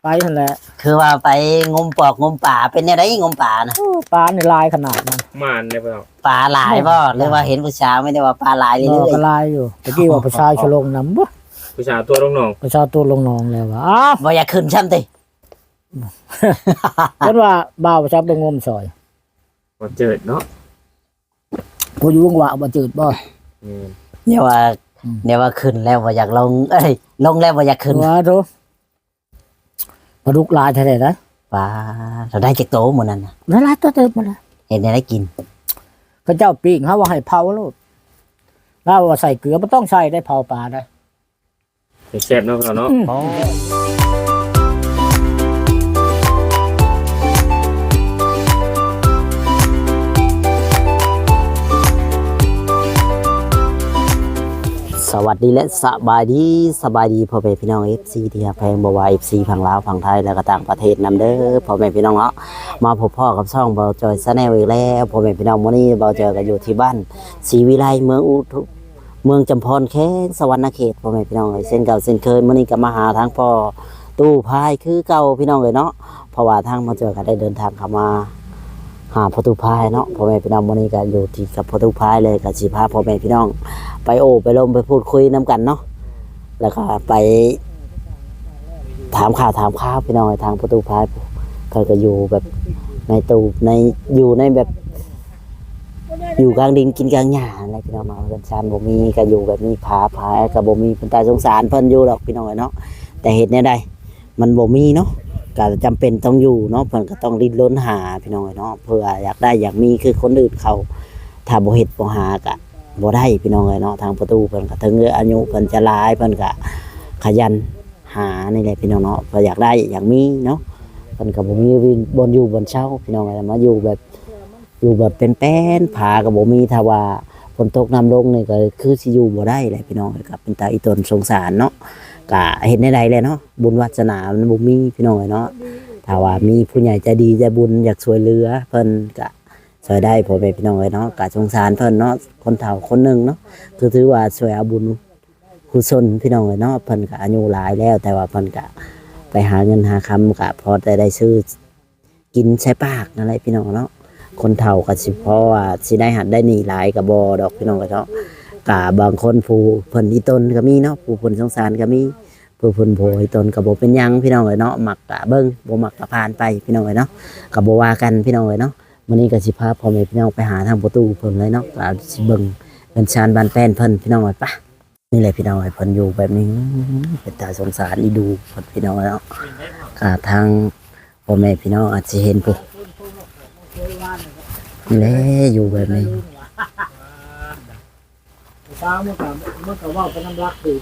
ໄປຫັ້ນແຫຼະ ຄືວ່າໄປງົມປອກງົມປາ ເປັນແນວໃດງົມປານະ? ໂອ້ ປານີ້ຫຼາຍຂະໜາດນັ້ນ ໝານເດ້ພໍ່ເຖົ້າ. ປາຫຼາຍບໍ່ ຫຼືວ່າເຫັນຜູ້ສາວມີແຕ່ວ່າປາຫຼາຍເລື້ອຍໆ? ບໍ່ ກໍຫຼາຍຢູ່ ຕະກີ້ວ່າຜູ້ສາວຊິລົງນຳບໍ່ ຜູ້ສາວຕົວະລົງໜອງ ຜູ້ສາວຕົວະລົງໜອງແລ້ວວ່າ ອ້າວ ບໍ່ຢາກຂຶ້ນຊ້ຳຕິ? ເພິ່ນວ່າບ່າວໄປຊັບໄປງົມຊ່ອຍ ບໍ່ເຈີດເນາະ ຜູ້ຢູ່ຫວ່າງວ່າບໍ່ເຈີດບໍ່? ແມ່ນ ແນວວ່າ ອືມ ແນວວ່າຂຶ້ນແລ້ວບໍ່ຢາກລົງ ເອີຍ ລົງແລ້ວບໍ່ຢາກຂຶ້ນ ວ່າໂທ ປາດຸກຫຼາຍແທ້ໆ ໄດ໋ ປາ ເຮົາໄດ້ຈັກໂຕມື້ນັ້ນນະ? ຫຼາຍໆ ຕົວເຕີບໝົດລະ ເຮັດແນວໃດກິນ? ເຂົາເຈົ້າປີ້ງ ເຮົາວ່າໃຫ້ເຜົາໂລດ ລາວວ່າໃສ່ເກືອ ບໍ່ຕ້ອງໃສ່ໄດ໋ ເຜົາປາໄດ໋. ແຊບເນາະ ເນາະ ອືມ ອໍ ສະຫວັດດີ ແລະ ສະບາຍດີ ສະບາຍດີພໍ່ແມ່ພີ່ນ້ອງ ເອັຟຊີ ທີ່ຮັກແພງ ບໍ່ວ່າ ເອັຟຊີ ຝັ່ງລາວ ຝັ່ງໄທ ແລະ ກໍຕ່າງປະເທດນຳເດີ ພໍ່ແມ່ພີ່ນ້ອງເນາະ. ມາພົບພໍ້ກັບຊ່ອງເບົາຈອຍ Channel ອີກແລ້ວ ພໍ່ແມ່ພີ່ນ້ອງ. ມື້ນີ້ເບົາຈອຍກໍຢູ່ທີ່ບ້ານສີວິໄລ ເມືອງອຸ ເມືອງຈຳພອນ ແຂວງສະຫວັນນະເຂດ ພໍ່ແມ່ພີ່ນ້ອງເອີຍ. ເຊັ່ນເກົ່າເຊັ່ນເຄີຍ ມື້ນີ້ກໍມາຫາທາງພໍ່ຕູ້ພາຍຄືເກົ່າ ພີ່ນ້ອງເອີຍເນາະ. ເພາະວ່າທາງໝໍເຈີກໍໄດ້ເດີນທາງເຂົ້າມາຫາພໍ່ຕູ້ພາຍເນາະ ພໍ່ແມ່ພີ່ນ້ອງ. ມື້ນີ້ກໍຢູ່ທີ່ກັບພໍ່ຕູ້ພາຍເລີຍ ກໍຊິພາພໍ່ແມ່ພີ່ນ້ອງໄປໂອ້ໄປລົມໄປພູດຄຸຍນຳກັນເນາະ ແລ້ວກໍໄປຖາມຂ່າວຖາມຄາວ ພີ່ນ້ອງເອີຍ. ທາງພໍ່ຕູ້ພາຍເພິ່ນກໍຢູ່ແບບໃນຕູບໃນ ຢູ່ໃນແບບ ຢູ່ກາງດິນກິນກາງຫຍ້າຫັ້ນແຫຼະ ພີ່ນ້ອງເນາະ. ເຮືອນຊານບໍ່ມີ ກໍຢູ່ແບບມີ ຜາ ຜາກໍບໍ່ມີ ເພິ່ນຕາສົງສານເພິ່ນຢູ່ດອກ ພີ່ນ້ອງເອີຍເນາະ. ແຕ່ເຮັດແນວໃດ ມັນບໍ່ມີເນາະ ກໍຈຳເປັນຕ້ອງຢູ່ເນາະ ເພິ່ນກໍຕ້ອງດີ້ນລົນຫາ ພີ່ນ້ອງເອີຍເນາະ. ເພື່ອຢາກໄດ້ຢາກມີຄືຄົນອື່ນເຂົາ ຖ້າບໍ່ເຮັດບໍ່ຫາກໍບໍ່ໄດ້ ພີ່ນ້ອງເອີຍເນາະ. ທາງພໍ່ຕູ້ເພິ່ນກໍເຖິງອາຍຸເພິ່ນຈະຫຼາຍ ເພິ່ນກໍຂະຫຍັນຫານີ້ແຫຼະ ພີ່ນ້ອງເນາະ. ເພື່ອຢາກໄດ້ຢາກມີເນາະ ເພິ່ນກໍບໍ່ມີບ່ອນຢູ່ບ່ອນເຊົາ ພີ່ນ້ອງເອີຍ. ມາຢູ່ແບບ ຢູ່ແບບແປນໆ ຜາກໍບໍ່ມີ ຖ້າວ່າຝົນຕົກນ້ຳລົງນີ້ກໍຄືຊິຢູ່ບໍ່ໄດ້ແຫຼະ ພີ່ນ້ອງເອີຍ. ກໍເປັນຕາອີ່ຕົນສົງສານເນາະ ກໍເຮັດແນວໃດແຫຼະເນາະ ບຸນວາສະໜາມັນບໍ່ມີ ພີ່ນ້ອງເອີຍເນາະ. ຖ້າວ່າມີຜູ້ໃຫຍ່ໃຈດີໃຈບຸນຢາກຊ່ວຍເຫຼືອ ເພິ່ນກໍຊ່ວຍໄດ້ ພໍ່ແມ່ພີ່ນ້ອງເອີຍເນາະ. ກໍສົງສານເພິ່ນເນາະ ຄົນເຖົ້າຄົນໜຶ່ງເນາະ ຄືຖືວ່າຊ່ວຍເອົາບຸນກຸສົນ ພີ່ນ້ອງເອີຍເນາະ. ເພິ່ນກໍອາຍຸຫຼາຍແລ້ວ ແຕ່ວ່າເພິ່ນກໍໄປຫາເງິນຫາຄຳ ກໍພໍແຕ່ໄດ້ຊື້ ກິນໃສ່ປາກນັ້ນແຫຼະ ພີ່ນ້ອງເນາະ. ຄົນເຖົ້າກໍຊິພໍວ່າຊິໄດ້ຫັດໄດ້ໜີ່ຫຼາຍກໍບໍ່ດອກ ພີ່ນ້ອງເນາະ. ກະບາງຄົນຜູ້ເພິ່ນອີ່ຕົນກໍມີເນາະ ຜູ້ເພິ່ນສົງສານກໍມີ ຜູ້ເພິ່ນບໍ່ອີ່ຕົນກໍບໍ່ເປັນຫຍັງ ພີ່ນ້ອງເອີຍເນາະ. ມັກກະເບິ່ງ ບໍ່ມັກກະຜ່ານໄປ ພີ່ນ້ອງເອີຍເນາະ ກໍບໍ່ວ່າກັນ ພີ່ນ້ອງເອີຍເນາະ. ມື້ນີ້ກໍຊິພາພໍ່ແມ່ພີ່ນ້ອງໄປຫາທາງພໍ່ຕູ້ເພິ່ນເລີຍເນາະ ກໍຊິເບິ່ງເຮືອນຊານບ້ານແປ້ນເພິ່ນ ພີ່ນ້ອງເອີຍ ໄປ. ນີ້ແຫຼະພີ່ນ້ອງເອີຍ ເພິ່ນຢູ່ແບບນີ້ ເປັນຕາສົງສານອີ່ດູເພິ່ນ ພີ່ນ້ອງເນາະ. ກະທາງພໍ່ແມ່ພີ່ນ້ອງອາດຊິເຫັນພຸ້ນ ນີ້ແຫຼະ ຢູ່ແບບນີ້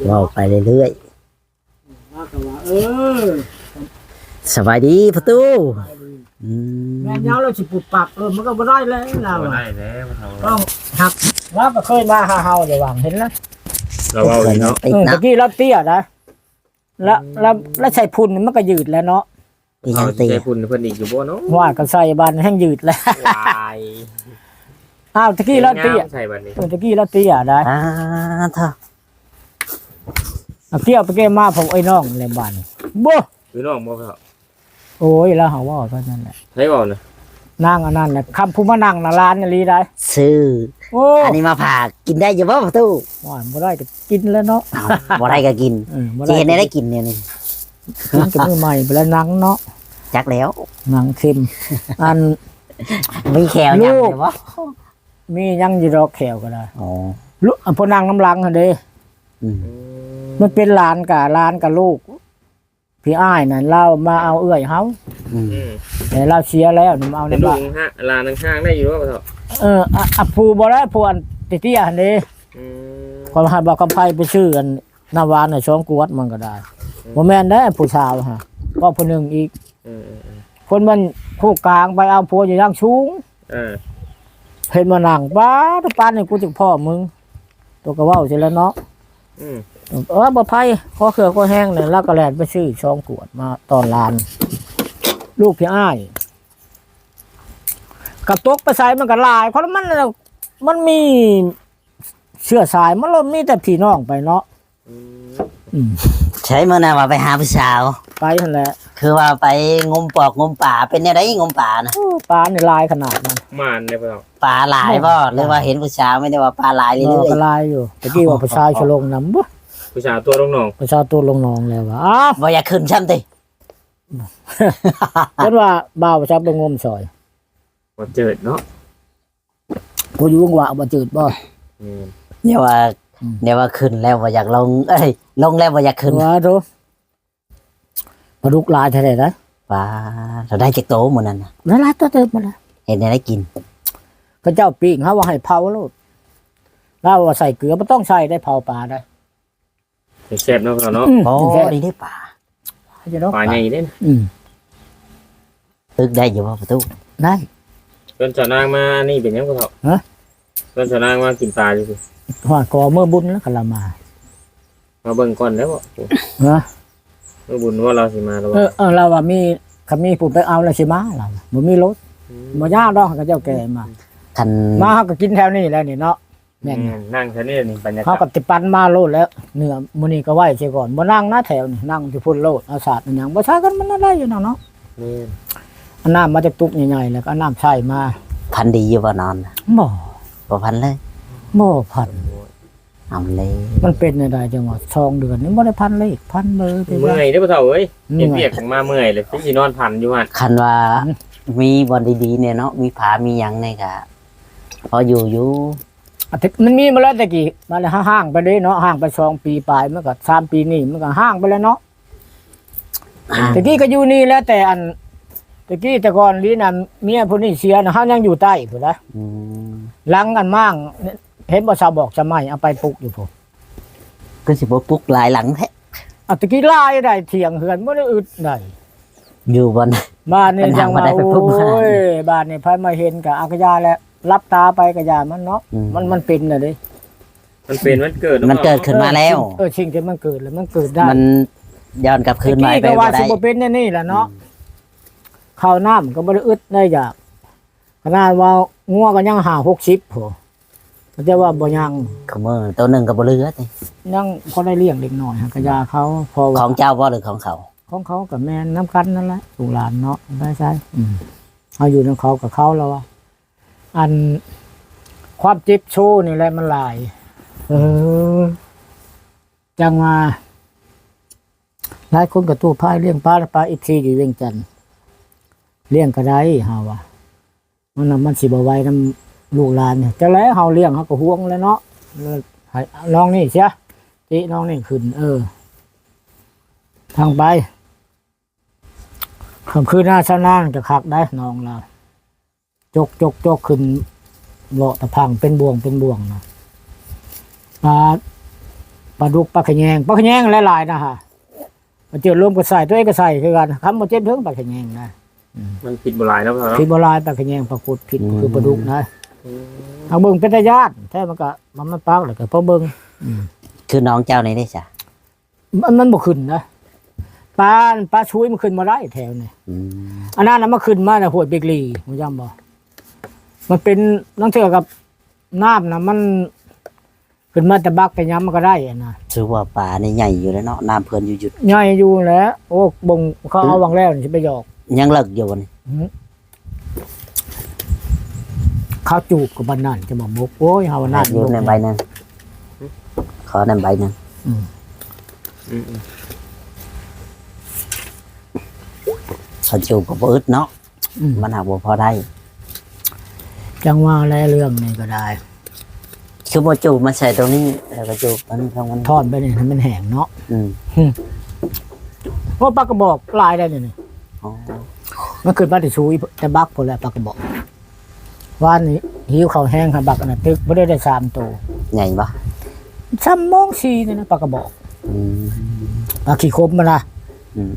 ເວົ້າໄປເລື້ອຍໆ. ລາວກໍວ່າ ເອີ ສະບາຍດີພໍ່ຕູ້. ອືມ ແມ່ນຫຍັງລາວຊິປຸບປັບ ເອີ ມັນກໍບໍ່ໄດ້ແລ້ວລາວ ບໍ່ໄດ້ແລ້ວ ຕ້ອງຮັບ. ລາວກໍເຄີຍມາຫາເຮົາຢູ່ຫວ່າງ ເຫັນລະ ລາວເວົ້າອີກເນາະ. ເອີ ຕະກີ້ລາວເຕ້ຍນະ ລະ ລະ ລະໃສ່ຝຸ່ນມັນກໍຍືດແລ້ວເນາະ. ເປັນຫຍັງເຕ້ຍ ໃສ່ຝຸ່ນເພິ່ນອີກຢູ່ບໍ່ເນາະ? ວ່າກໍໃສ່ບາດແຮ່ງຍືດແລ້ວ. ວ້າຍ ອ້າວ ຕະກີ້ລາວເຕ້ຍ ໃສ່ບາດນີ້ ເອີ ຕະກີ້ລາວເຕ້ຍໄດ໋. ອ່າ ເຖາະ ເອົາກ້ຽວໄປກ້ຽວມາ ເອົາໄອ້ນ້ອງແຫຼະບາດນີ້ ບໍ່ ຄືນ້ອງບໍ່ເຂົາ. ໂອ້ຍ ລາວຫາເວົ້າເທົ່ານັ້ນແຫຼະ ໃຜເວົ້ານະ? ນາງອັນນັ້ນນະ ຄຳຜູ້ມານັ່ງນະ ຫຼານອີ່ຫຼີໄດ໋. ຊື່ ໂອ້ ອັນນີ້ມາຝາກ ກິນໄດ້ຢູ່ບໍ່ປະຕູ? ໂອ້ຍ ບໍ່ໄດ້ກໍກິນແລ້ວເນາະ. ເອົ້າ ບໍ່ໄດ້ກໍກິນ ເອີ ຊິເຮັດແນວໃດກິນແນວນີ້? ກິນກັບມື້ໃໝ່ໄປແລ້ວ ໜັງເນາະ. ຈັກແລ້ວ ໜັງເຄັມ. ອັນ ມີແຂ້ວຫຍັງຢູ່ບໍ່? ມີຫຍັງຢູ່ດອກແຂ້ວກໍໄດ້. ອໍ ລູກ ອັນຜູ້ນັ່ງນຳຫຼັງຫັ້ນເດ້. ອືມ ມັນເປັນຫຼານກະ ຫຼານກະລູກ ພີ່ອ້າຍນັ້ນລາວມາເອົາເອື້ອຍເຮົາ. ອືມ ອືມ ແຕ່ລາວເສຍແລ້ວ ມາເອົາໃນບ້ານ. ເປັນລູກຫາ ຫຼານຫາງໄດ້ຢູ່ບໍ່ເຖົ້າ? ເອີ ອະ ອະ ຜູ້ບໍ່ໄດ້ ຜູ້ອັນເຕ້ຍໆຫັ້ນເດ້. ອືມ ຂ້ອຍໃຫ້ບ່າວຄຳໄພໄປຊື້ອັນ ນ້ຳຫວານໃຫ້ສອງຂວດມັນກໍໄດ້. ອືມ ບໍ່ແມ່ນເດ້ ຜູ້ສາວຫະ ເວົ້າຜູ້ໜຶ່ງອີກ. ເອີໆໆ ຄົນມັນຜູ້ກາງໄປເອົາຜົວຢູ່ຢ່າງສູງ. ເອີ ເຫັນມານັ່ງ ປ້າດ ປານນີ້ກູຈະພໍ້ມຶງ ຕົວກໍເວົ້າຊິແລ້ວເນາະ. ອືມ ເອີ ບໍ່ໄພ ຂໍເຂື່ອຂໍແຮງແຫຼະ ລາວກໍແລ່ນໄປຊື້ສອງຂວດມາຕ້ອນຫຼານ ລູກພີ່ອ້າຍ ກໍຕົກໄປໃສມັນກໍຫຼາຍ ຄົນມັນ ມັນມີ ເຊື້ອສາຍມັນລະມີແຕ່ພີ່ນ້ອງໄປເນາະ. ອືມ ອືມ ໃຊ່ ມື້ນັ້ນວ່າໄປຫາຜູ້ສາວ ໄປຫັ້ນແຫຼະ. ຄືວ່າໄປງົມປອກງົມປາ ເປັນແນວໃດງົມປານະ? ໂອ້ ປານີ້ຫຼາຍຂະໜາດນັ້ນ. ໝານເດ້ພໍ່ເຖົ້າ. ປາຫຼາຍບໍ່? ຫຼາຍ. ຫຼືວ່າເຫັນຜູ້ສາວມີແຕ່ວ່າປາຫຼາຍເລື້ອຍໆ? ບໍ່ ກໍຫຼາຍຢູ່. ແຕ່ກີ້ວ່າຜູ້ຊາຍຊິລົງນຳບໍ່? ຜູ້ສາວຕົວະລົງໜອງ. ຜູ້ສາວຕົວະລົງໜອງແລ້ວວ່າ ອ້າວ ບໍ່ຢາກຂຶ້ນຊ້ຳຕິ? ເພິ່ນວ່າບ່າວຈັກໄປງົມຊ່ອຍ ບໍ່ເຈີດເນາະ. ຜູ້ຢູ່ຫວ່າບໍ່ເຈີດບໍ່? ແມ່ນ. ແນວວ່າ ອືມ ແນວວ່າຂຶ້ນແລ້ວບໍ່ຢາກລົງ ເອີຍ ລົງແລ້ວບໍ່ຢາກຂຶ້ນ. ວ່າໂທ ປາດຸກຫຼາຍແທ້ໆ ໄດ໋. ປາ ລາວໄດ້ຈັກໂຕມື້ນັ້ນນະ? ຫຼາຍໆ ຕົວເຕີບໝົດລະ. ເຮັດແນວໃດກິນ? ເຂົາເຈົ້າປີ້ງ ເຮົາວ່າໃຫ້ເຜົາໂລດ. ລາວວ່າໃສ່ເກືອ ບໍ່ຕ້ອງໃສ່ໄດ້ ເຜົາປາໄດ້. ແຊບເນາະ ເນາະ. ອືມ ໂອ້ ແຊບ ດີເດ້ປາ. ປາໃຫຍ່ເດ້. ອືມ ຕຶກໄດ້ຢູ່ບໍ່ປະຕູ? ໄດ້. ເພິ່ນສາວນາງມານີ້ເປັນຫຍັງພໍ່ເຖົ້າ? ຮະ? ເພິ່ນສາວນາງມາກິນປາຢູ່ ຮອດກໍມື້ບຸນແລ້ວກໍລາວມາ. ມາເບິ່ງກ່ອນແລ້ວບໍ່? ຮະ? ມື້ບຸນວ່າລາວຊິມາແລ້ວບໍ່? ເອີ ເອີ ລາວວ່າມີ ຄັນມີຜູ້ໄປເອົາລາວຊິມາ ລາວວ່າບໍ່ມີລົດ. ອືມ ບໍ່ຍາກດອກ ເຂົາເຈົ້າແກ່ມາ. ຄັນມາເຮົາກໍກິນແຖວນີ້ແຫຼະນີ້ເນາະ. ແມ່ນ ແມ່ນ ນັ່ງແຖວນີ້ນີ້ບັນຍາກາດ ເຮົາກໍຕິປັນມາໂລດແລ້ວ. ເນື້ອມື້ນີ້ກໍໄວ້ເສຍກ່ອນ ບໍ່ນັ່ງນະແຖວນີ້ ນັ່ງຢູ່ພຸ້ນໂລດ. ເອົາສາດເອົາຫຍັງ ບໍ່ໃສ່ກັນມັນໄດ້ຢູ່ເນາະ. ແມ່ນ. ເອົານ້ຳມາຈາກຕຸກໃຫຍ່ໆ ແລ້ວກໍເອົານ້ຳໃສ່ມາ. ຝັນດີຢູ່ບໍ່ນອນ? ບໍ່ ບໍ່ຝັນເລີຍ. ບໍ່ຝັນ. ເອົາເລີຍ ມັນເປັນແນວໃດຈັ່ງວ່າສອງເດືອນນີ້ບໍ່ໄດ້ຝັນເລກຝັນເບີ. ເມື່ອຍເດ້ພໍ່ເຖົ້າເອີຍ. ເຮັດວຽກມາເມື່ອຍແລ້ວ ຊິນອນຝັນຢູ່ຫັ້ນ. ຄັນວ່າ ອືມ ມີບ່ອນດີໆແດ່ເນາະ ມີຜາມີຫຍັງນີ້ກະພໍຢູ່ຢູ່. ອາ ມັນມີມາແລ້ວແຕ່ກີ້ ມາແລ້ວ ເຮົາຮ້າງໄປເດ້ເນາະ ຮ້າງໄປສອງປີປາຍ ມັນກໍສາມປີນີ້ ມັນກໍຮ້າງໄປແລ້ວເນາະ. ອ່າ ແຕ່ກີ້ກໍຢູ່ນີ້ແຫຼະ ແຕ່ອັນ ແຕ່ກີ້ແຕ່ກ່ອນນີ້ນະ ເມຍຜູ້ນີ້ເສຍນະ ເຮົາຍັງຢູ່ໃຕ້ພຸ້ນນະ. ອືມ ຫຼັງອັນມ້າງ ເຫັນບໍ່ ຊາວບອກຊາວໄມ້ເອົາໄປປຸກຢູ່ພຸ້ນ. ຄືຊິບໍ່ປຸກຫຼາຍຫຼັງແທ້. ອາ ແຕ່ກີ້ຫຼາຍໃດ໋ ຖຽງເຮືອນບໍ່ໄດ້ອຶດໃດ໋. ຢູ່ບ່ອນ ບາດນີ້ຈັ່ງວ່າ ໂອ້ຍ ບາດນີ້ໃຜມາເຫັນກໍອາກະຢາແຫຼະ ຫຼັບຕາໄປກະຢ່າມັນເນາະ. ອືມ ມັນ ມັນເປັນນະເດ້ ມັນເປັນ ມັນເກີດ ມັນເກີດຂຶ້ນມາແລ້ວ. ເອີ ສິ່ງ ເອີ ສິ່ງທີ່ມັນເກີດແລ້ວມັນເກີດໄດ້ ມັນຍ້ອນກັບຄືນມາໄປບໍ່ໄດ້. ແຕ່ກີ້ກໍວ່າຊິບໍ່ເປັນແນວນີ້ແຫຼະເນາະ. ອືມ ເຂົ້ານ້ຳກໍບໍ່ໄດ້ອຶດໄດ້ຢາກ ຂະໜາດວ່າງົວກໍຍັງຫ້າຫົກສິບພຸ້ນ ເຂົາເຈົ້າວ່າບໍ່ຍັງ. ຄືມື້ໂຕໜຶ່ງກໍບໍ່ເຫຼືອຕິ ຍັງພໍໄດ້ລ້ຽງເດັກນ້ອຍ ຫາກະຢາເຂົາ. ເພາະວ່າ ຂອງເຈົ້າບໍ່ ຫຼືຂອງເຂົາ? ຂອງເຂົາກໍແມ່ນນຳກັນນັ້ນແຫຼະ ລູກຫຼານເນາະ ໄປໃສ. ອືມ ເຮົາຢູ່ນຳເຂົາກໍເຂົາລະວ່າ ອັນ ຄວາມເຈັບໂຊນີ້ແຫຼະມັນຫຼາຍ. ເອີ ຈັ່ງວ່າ ຫຼາຍຄົນກໍຕູ້ພາຍລ້ຽງປາ ປາ ເອັຟຊີ ຢູ່ວຽງຈັນ ລ້ຽງກໍໄດ້ ເຮົາວ່າ ມັນ ມັນຊິບໍ່ໄຫວນຳລູກຫຼານ. ຈັ່ງໃດເຮົາລ້ຽງເຮົາກໍຫ່ວງແຫຼະເນາະ ໃຫ້ນ້ອງນີ້ເສຍ ຕິນ້ອງນີ້ຂຶ້ນ. ເອີ ທາງໄປ ຄ່ຳຄືນນາຊາວນາງຈະຄັກໄດ໋ ນ້ອງລາວ ຈົກໆໆ ຂຶ້ນເລາະຕະພັງເປັນບ່ວງເປັນບ່ວງນະ. ປາ ປາດຸກ ປາຂະແຍງ ປາຂະແຍງຫຼາຍໆນະຮະ. ມາເຈີລົມກໍໃສ່ ຕົວເອງກໍໃສ່ຄືກັນ ຄຳບໍ່ເຈັບເຖິງປາຂະແຍງນະ. ອືມ ມັນພິດບໍ່ຫຼາຍເນາະ ເນາະ ພິດບໍ່ຫຼາຍ. ປາຂະແຍງ ປາກົດ ພິດ ອືມ ຄືປາດຸກນະ. ອືມ ເອົາເບິ່ງເປັນຕາຢ້ານແທ້ ມັນກໍ ມັນ ມັນປາກແລ້ວກໍພໍເບິ່ງ. ອືມ ຄືນ້ອງເຈົ້ານີ້ເດ້ຊະ ມັນ ມັນບໍ່ຂຶ້ນນະ ປາ ປາຊຸຍມັນຂຶ້ນບໍ່ໄດ້ແຖວນີ້. ອືມ ອັນນັ້ນນະ ມັນຂຶ້ນມາຈາກຫ້ວຍເປັກລີ ຮູ້ຈັກບໍ່? ມັນເປັນ ລາງເທື່ອກັບນ້ຳນະ ມັນ ຂຶ້ນມາແຕ່ບັກແຕ່ຫຍັງມັນກໍໄດ້ຫັ້ນນະ. ຖືວ່າປານີ້ໃຫຍ່ຢູ່ແລ້ວເນາະ ນ້ຳເພິ່ນຢູ່ຢຸດ ໃຫຍ່ຢູ່ແຫຼະ. ໂອ້ ເບິ່ງເຂົາເອົາຫວ່າງແລ້ວນີ້ຊິໄປຢອກ ຍັງເລິກຢູ່ບໍ່ນີ້? ຫື ເຂົາຈູບກັບປານນັ້ນຈະມາບົກ. ໂອ້ຍ ເຮົາວ່ານ້ຳຢູ່ໃນໃບໜຶ່ງ ຂໍນຳໃບໜຶ່ງ. ອືມ ອືມ ເຂົາຈູບກໍບໍ່ອຶດເນາະ. ອືມ ມັນຫາກບໍ່ພໍໄດ້. ຈັ່ງວ່າແຫຼະ ເລື່ອງນີ້ກໍໄດ້ ຄືບໍ່ຈູບມາໃສ່ຕົງນີ້ ແລ້ວກໍຈູບອັນນີ້ຂອງມັນ ຖອນໄປນີ້ໃຫ້ມັນແຫ້ງເນາະ. ອືມ ໂອ້ ປາກະບອກຫຼາຍໄດ໋ນີ້. ອໍ ມັນຂຶ້ນມາແຕ່ຊຸຍ ແຕ່ບັກພຸ້ນແຫຼະ ປາກະບອກ. ວານນີ້ຫິວເຂົ້າແຮງ ຫາບັກອັນນັ້ນຕຶກ ບໍ່ໄດ້ ໄດ້ສາມໂຕ. ໃຫຍ່ບໍ່? ຊ່ຳມອງສີ່ນີ້ນະ ປາກະບອກ. ອືມ ປາຂີ້ຄົມມັນນະ. ອືມ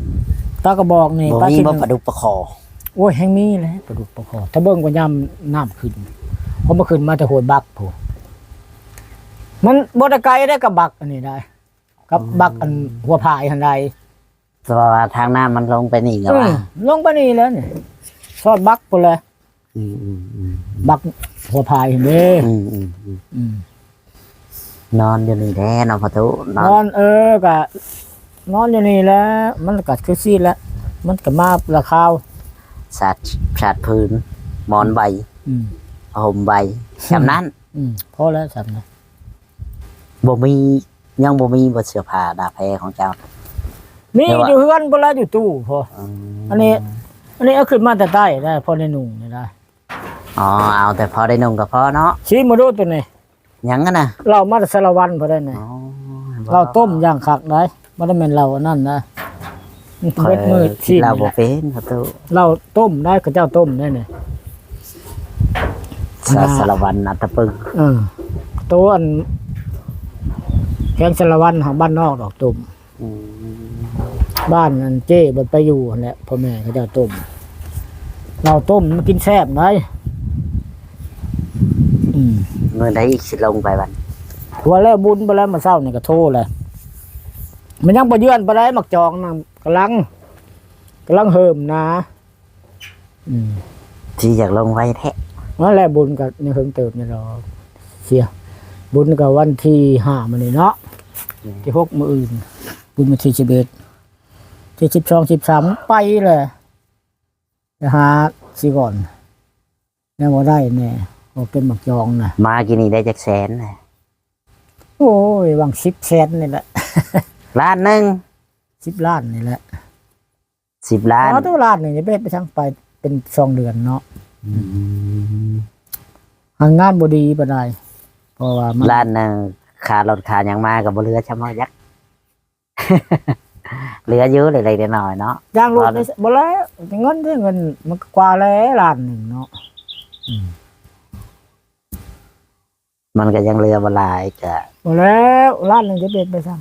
ປາກະບອກນີ້ ບໍ່ມີບໍ່ ປາຂີ້ ປາດຸກປາຄໍ່? ໂອ້ຍ ແຮ່ງມີແຫຼະ ປາດຸກປາຄໍ່ ຖ້າເບິ່ງກໍຍາມນ້ຳຂຶ້ນ ເພາະມັນຂຶ້ນມາແຕ່ຫ້ວຍບັກພຸ້ນ. ມັນບໍ່ໄດ້ໄກເດ້ກັບບັກອັນນີ້ໄດ໋ ກັບ ອືມ ບັກອັນຫົວຜາຍຫັ້ນໄດ໋. ແຕ່ວ່າທາງນ້ຳມັນລົງໄປນີ້ກໍວ່າ ອືມ ລົງໄປນີ້ແລ້ວນີ້ ຊອດບັກພຸ້ນແຫຼະ. ອືມ ອືມ ອືມ ບັກຫົວພາຍຫັ້ນເດ້. ອືມ ອືມ ອືມ ອືມ ນອນຢູ່ນີ້ແຫຼະເນາະພໍ່ຕູ້ເນາະ. ນອນ ເອີ ກະນອນຢູ່ນີ້ແຫຼະ ມັນກະຄືຊີ້ແຫຼະ. ມັນກໍມາລະຄາວ ສາດ ສາດພື້ນ ໝອນໃບ ອືມ ຜ້າຫົ່ມໃບ ສ່ຳນັ້ນ ອືມ ພໍແລ້ວສ່ຳນັ້ນ. ບໍ່ມີ ຍັງບໍ່ມີບໍ່ເສື້ອຜ້າໜ້າແພຂອງເຈົ້າ? ມີ ແຕ່ວ່າ ຢູ່ເຮືອນພຸ້ນລະ ຢູ່ຕູ້ພຸ້ນ. ອືມ ອັນນີ້ ອັນນີ້ເອົາຂຶ້ນມາແຕ່ໃຕ້ໄດ໋ ພໍໄດ້ນຸ່ງນີ້ໄດ໋. ອໍ ເອົາແຕ່ພໍໄດ້ນຸ່ງກໍພໍເນາະ. ຊີມມາດູໂຕນີ້. ຫຍັງຫັ້ນນະ? ເຫຼົ້າມາແຕ່ສາລະວັນພຸ້ນໄດ໋ນີ້. ອໍ ເຫຼົ້າຕົ້ມຢ່າງຄັກໄດ໋ ບໍ່ໄດ້ແມ່ນເຫຼົ້າອັນນັ້ນນະ. ຂ້ອຍ ເບິດມື້ຊີມ ເຫຼົ້າບໍ່ເປັນ ພໍ່ຕູ້. ເຫຼົ້າຕົ້ມໄດ໋ ເຂົາເຈົ້າຕົ້ມໄດ໋ນີ້. ສາ ສາລະວັນ ອັດຕະປຶງ. ເອີ ໂຕອັນ ແຂວງສາລະວັນ ທາງບ້ານນອກດອກຕົ້ມ. ອືມ ບ້ານອັນເຈ້ເພິ່ນໄປຢູ່ຫັ້ນແຫຼະ ພໍ່ແມ່ເຂົາເຈົ້າຕົ້ມ. ເຫຼົ້າຕົ້ມມັນກິນແຊບໄດ໋. ອືມ ມື້ໃດອີກຊິລົງໄປບັດ? ວ່າແລ້ວບຸນໄປແລ້ວ ມື້ເຊົ້ານີ້ກໍໂທແລ້ວ. ມັນຍັງບໍ່ເຍືອນປານໃດ ໝາກຈອງນັ້ນກຳລັງ ກຳລັງເຫີມນາ. ອືມ ທີ່ຢາກລົງໄວແທ້. ນັ້ນແຫຼະ ບຸນກໍຍັງເຫິງເຕີບນີ້ດອກ. ເສຍ ບຸນກໍວັນທີຫ້າມື້ນີ້ເນາະ. ອືມ ທີຫົກມື້ອື່ນ. ບຸນວັນທີສິບເອັດ ທີສິບສອງ ສິບສາມ ໄປແຫຼະ ໄປຫາຊິກ່ອນ. ຍັງບໍ່ໄດ້ແນ່ ບໍ່ເປັນໝາກຈອງນະ. ມາກີ້ນີ້ໄດ້ຈັກແສນນະ? ໂອ້ຍ ຫວ່າງສິບແສນນີ້ແຫຼະ. ລ້ານໜຶ່ງ? ສິບລ້ານນີ້ແຫຼະ. ສິບລ້ານ. ອໍ ໂຕລ້ານໜຶ່ງຈະໄປເຮັດໄປສັງ ໄປເປັນສອງເດືອນເນາະ. ອືມ ຫາງານບໍ່ດີປານໃດ ເພາະວ່າມັນ ລ້ານໜຶ່ງ ຄ່າລົດຄ່າຫຍັງມາກໍບໍ່ເຫຼືອຊ່ຳເຮົາຈັກ. ເຫຼືອຢູ່ເລັກໆນ້ອຍໆເນາະ. ຢ່າງລູກນີ້ບໍ່ແລ້ວ ເງິນເດ້ ເງິນມັນກວ່າແລ້ວລ້ານໜຶ່ງເນາະ. ອືມ ມັນກໍຍັງເຫຼືອບໍ່ຫຼາຍ ກະ ບໍ່ແລ້ວ ລ້ານໜຶ່ງຈະເປັນໄປຊັ້ນ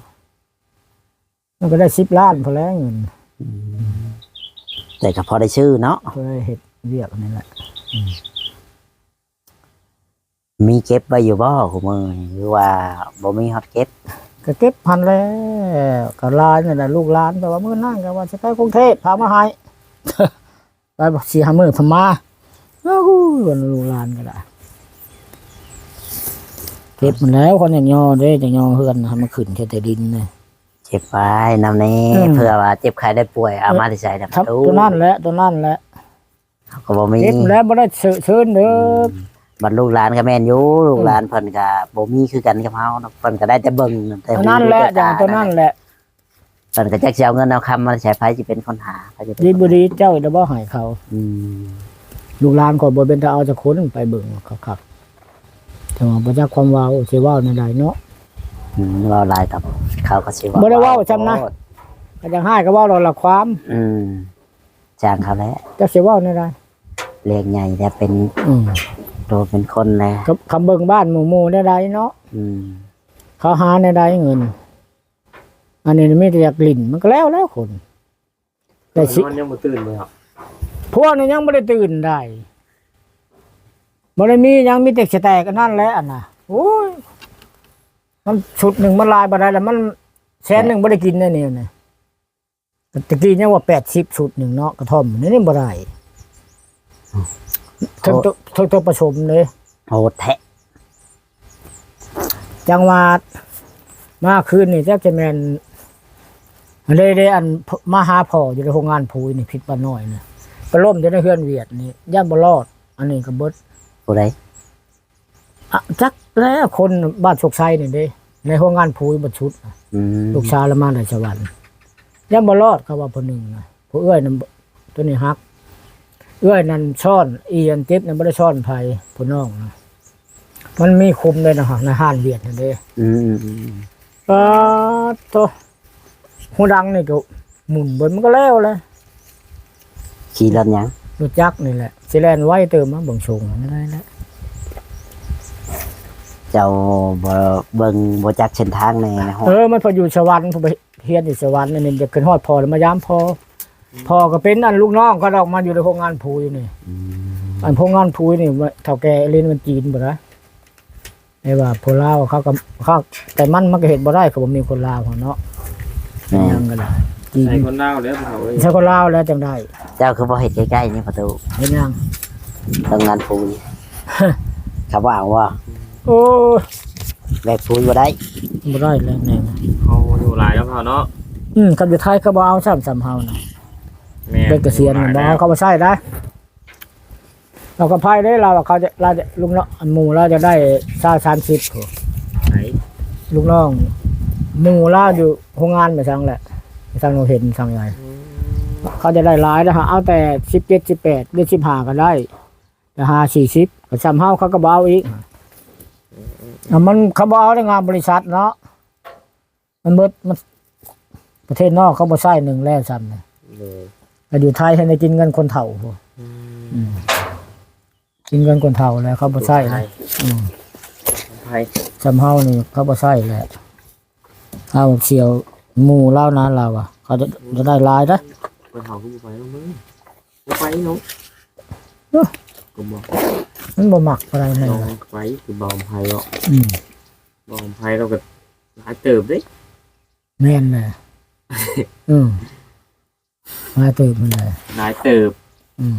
ມັນກໍໄດ້ສິບລ້ານພຸ້ນແຫຼະເງິນ. ອືມ ແຕ່ກໍພໍໄດ້ຊື້ເນາະ ກໍໄດ້ເຮັດວຽກນີ້ແຫຼະ. ອືມ ມີເກັບໄວ້ຢູ່ບໍ່ຄູ່ມື້ນີ້ ຫຼືວ່າບໍ່ມີຮອດເກັບ? ກໍເກັບຫັ້ນແຫຼະ ກໍຫຼາຍນັ້ນແຫຼະ ລູກຫຼານ ແຕ່ວ່າມື້ນັ້ນກໍວ່າຊິໄປກຸງເທບ ພາມາໃຫ້ ໄປສີ່ຫ້າມື້ພາມາ. ໂອ້ຍ ລູກຫຼານກໍໄດ້ ເກັບມັນແລ້ວ ຄົນຍັງຍໍເດ້ ຍັງຍໍເຮືອນໃຫ້ມັນຂຶ້ນແຄ່ແຕ່ດິນນະ. ເກັບໄວ້ນຳແດ່ ອືມ ເພື່ອວ່າເຈັບໄຂ້ໄດ້ປ່ວຍ ເອົາມາແຕ່ໃສນຳຕູ້ ໂຕນັ້ນແຫຼະ ໂຕນັ້ນແຫຼະ. ເຮົາກໍບໍ່ມີ ເກັບແລ້ວບໍ່ໄດ້ເຊີນເດີ. ອືມ ບັດລູກຫຼານກໍແມ່ນຢູ່ ລູກຫຼານ ອືມ ເພິ່ນກໍບໍ່ມີຄືກັນກັບເຮົາເນາະ ເພິ່ນກໍໄດ້ແຕ່ເບິ່ງ ແຕ່ ອັນນັ້ນແຫຼະ ຫູ ແຕ່ຕາ ໂຕນັ້ນແຫຼະ. ເພິ່ນກໍຈັກຊິເອົາເງິນເອົາຄຳມາໃສ ໃຜຊິເປັນຄົນຫາ ໃຜຊິເປັນ ດີບໍ່ດີ ເຈົ້າໄດ້ບໍ່ໃຫ້ເຂົາ. ອືມ ລູກຫຼານຂ້ອຍບໍ່ເປັນຕາເອົາຈັກຄົນ ໄປເບິ່ງຄັກໆ ແຕ່ວ່າບໍ່ຈັກຄວາມເວົ້າ ຊິເວົ້າແນວໃດເນາະ. ອືມ ເວົ້າຫຼາຍກັບເຂົາກໍຊິເວົ້າ ບໍ່ໄດ້ເວົ້າຊ່ຳນະ ກໍຢາກຮ້າຍກໍເວົ້າລະຄວາມ. ອືມ ຊ່າງເຂົາແຫຼະ ຈັກຊິເວົ້າແນວໃດ ເລື່ອງໃຫຍ່ແລ້ວເປັນ ອືມ ໂຕເປັນຄົນແລ້ວ ຄຳເບິ່ງບ້ານໝູ່ໆແນວໃດເນາະ. ອືມ ເຂົາຫາແນວໃດເງິນ ອັນນີ້ມີແຕ່ຢາກຫຼິ້ນ ມັນກໍແລ້ວແລ້ວຄົນ ແຕ່ຊິ ນອນຍັງບໍ່ຕື່ນບໍ່? ພວກນີ້ຍັງບໍ່ໄດ້ຕື່ນໃດ ບໍ່ໄດ້ມີຫຍັງ ມີແຕ່ສະແຕກອັນນັ້ນແຫຼະ ອັນນະ. ໂອ້ຍ ມັນຊຸດໜຶ່ງມັນຫຼາຍປານໃດລະ ມັນແສນໜຶ່ງບໍ່ໄດ້ກິນແນ່ນີ້ນະ. ແຕ່ກີ້ຍັງວ່າແປດສິບຊຸດໜຶ່ງເນາະ ກະທ່ອມນີ້ບໍ່ໄດ້ ອືມ ເຖິງໂຕ ໂຕ ເຖິງໂຕປະສົມເດ້. ໂຫດແທ້ ຈັ່ງວ່າມາຄືນນີ້ຈັກຈະແມ່ນ ເດ້ ເດ້ ອັນ ມາຫາພໍ່ຢູ່ໃນໂຮງງານປຸ໋ຍນີ້ ພິດປານ້ອຍນະ ໄປລົ້ມຢູ່ໃນເຮືອນຫວຽດນີ້ ຢ້ານບໍ່ລອດ. ອັນນີ້ກໍເບິດ ຜູ້ໃດ? ອະ ຈັກແລ້ວ ຄົນບ້ານໂຊກໄຊນີ້ເດ້ ໃນໂຮງງານປຸ໋ຍບັດຊຸດ. ອືມ ລູກສາວລະມາແຕ່ສະຫວັນ ຍັງບໍ່ລອດ ເຂົາວ່າຜູ້ໜຶ່ງນະ ຜູ້ເອື້ອຍນັ້ນ ໂຕນີ້ຫັກ ເອື້ອຍນັ້ນຊ້ອນ ອີ່ອັນເຈັບນັ້ນບໍ່ໄດ້ຊ້ອນໃຜ ຜູ້ນ້ອງນະ ມັນມີຄຸມເດ້ນະ ໃນຮ້ານວຽດນັ້ນເດ້. ອືມ ປາດໂທ ຫູດັງນີ້ກໍໝຸນເບິດ ມັນກໍແລ້ວແຫຼະ. ຂີ່ລົດຫຍັງ? ລົດຈັກນີ້ແຫຼະ ຊິແລ່ນໄວເຕີມ ມາເບິ່ງຊົງນັ້ນແຫຼະ. ເຈົ້າບໍ່ເບິ່ງ ບໍ່ຈັກເສັ້ນທາງແດ່ນະ. ເອີ ມັນເພິ່ນຢູ່ສະຫວັນ ເພິ່ນໄປຮຽນຢູ່ສະຫວັນ ອັນນີ້ຢາກຂຶ້ນຮອດພໍ່ແລ້ວມາຢາມພໍ່. ພໍ່ກໍເປັນອັນລູກນ້ອງ ເຂົາອອກມາຢູ່ໃນໂຮງງານປຸ໋ຍນີ້. ອືມ ອັນໂຮງງານປຸ໋ຍນີ້ ເຖົ້າແກ່ອີ່ຫຼີມັນຈີນບໍ່ໄດ້. ແຕ່ວ່າຜູ້ລາວເຂົາກໍ ເຂົາ ແຕ່ມັນ ມັນກໍເຮັດບໍ່ໄດ້ ກໍບໍ່ມີຄົນລາວເຮົາເນາະ. ແມ່ນ ຫຍັງກໍໄດ້ ໃຊ້ຄົນລາວແລ້ວພໍ່ເອີຍ ໃຊ້ຄົນລາວແລ້ວຈັ່ງໄດ້. ເຈົ້າຄືບໍ່ເຮັດໃກ້ໆນີ້ ພໍ່ຕູ້? ເຮັດຫຍັງ? ໂຮງງານປຸ໋ຍ ເຂົາບໍ່ເອົາບໍ່? ໂອ້ຍ ແບກປຸ໋ຍບໍ່ໄດ້ ບໍ່ໄດ້ແລ້ວແນວ ເຮົາຢູ່ຫຼາຍແລ້ວພໍ່ເນາະ. ອືມ ຄັນຢູ່ໄທເຂົາບໍ່ເອົາຊ້ຳ ສ່ຳເຮົານະ. ແມ່ນ ເດັກກະສຽນ ບໍ່ເອົາເຂົ້າມາໃຊ້ໄດ້. ລາວກໍໄພເດ້ ລາວວ່າເຂົາຈະ ລາວຈະ ລູກນ້ອງ ອັນໝູ່ລາວຈະໄດ້ຊາວ ສາມສິບພຸ້ນ ໃຜ? ລູກນ້ອງໝູ່ລາວຢູ່ໂຮງງານໄປສັງແຫຼະ ໄປສັງໂນເຫັນສັງໃຫຍ່ ອືມ ເຂົາຈະໄດ້ຫຼາຍເດ້ ເອົາແຕ່ສິບເຈັດ ສິບແປດ ຫຼື ສິບຫ້າກໍໄດ້ ແຕ່ຫາສີ່ສິບ ກໍຊ່ຳເຮົາ ເຂົາກໍບໍ່ເອົາອີກ ອືມໆໆ ອ່ະ ມັນ ເຂົາບໍ່ເອົາໃນງານບໍລິສັດເນາະ. ມັນເບິດ ມັນ ປະເທດນອກເຂົາບໍ່ໃຊ້ໜຶ່ງແລ້ວຊ້ຳນີ້ ໂດຍ ແຕ່ຢູ່ໄທຫັ້ນໄດ້ກິນເງິນຄົນເຖົ້າພຸ້ນ ອືມ ອືມ ກິນເງິນຄົນເຖົ້າແລ້ວເຂົາບໍ່ໃຊ້ແລ້ວ ໄທ ອືມ ໄທ ຊ່ຳເຮົານີ້ເຂົາບໍ່ໃຊ້ແລ້ວ ເຮົາສ່ຽວໝູ່ລາວນະ ລາວວ່າເຂົາຈະ ຈະໄດ້ຫຼາຍເດ້ ຄົນເຖົ້າຄືບໍ່ໄປເນາະ ບໍ່ໄປເນາະ ເອີ ກໍບໍ່ ມັນບໍ່ມັກປານໃດແມ່ນ ໄປຄືບໍ່ໄປເນາະ ອືມ ບໍ່ໄປລາວກໍຫຼາຍເຕີບເດ້. ແມ່ນແຫຼະ ເອີ ຫຼາຍເຕີບຫັ້ນແຫຼະ ຫຼາຍເຕີບ ອືມ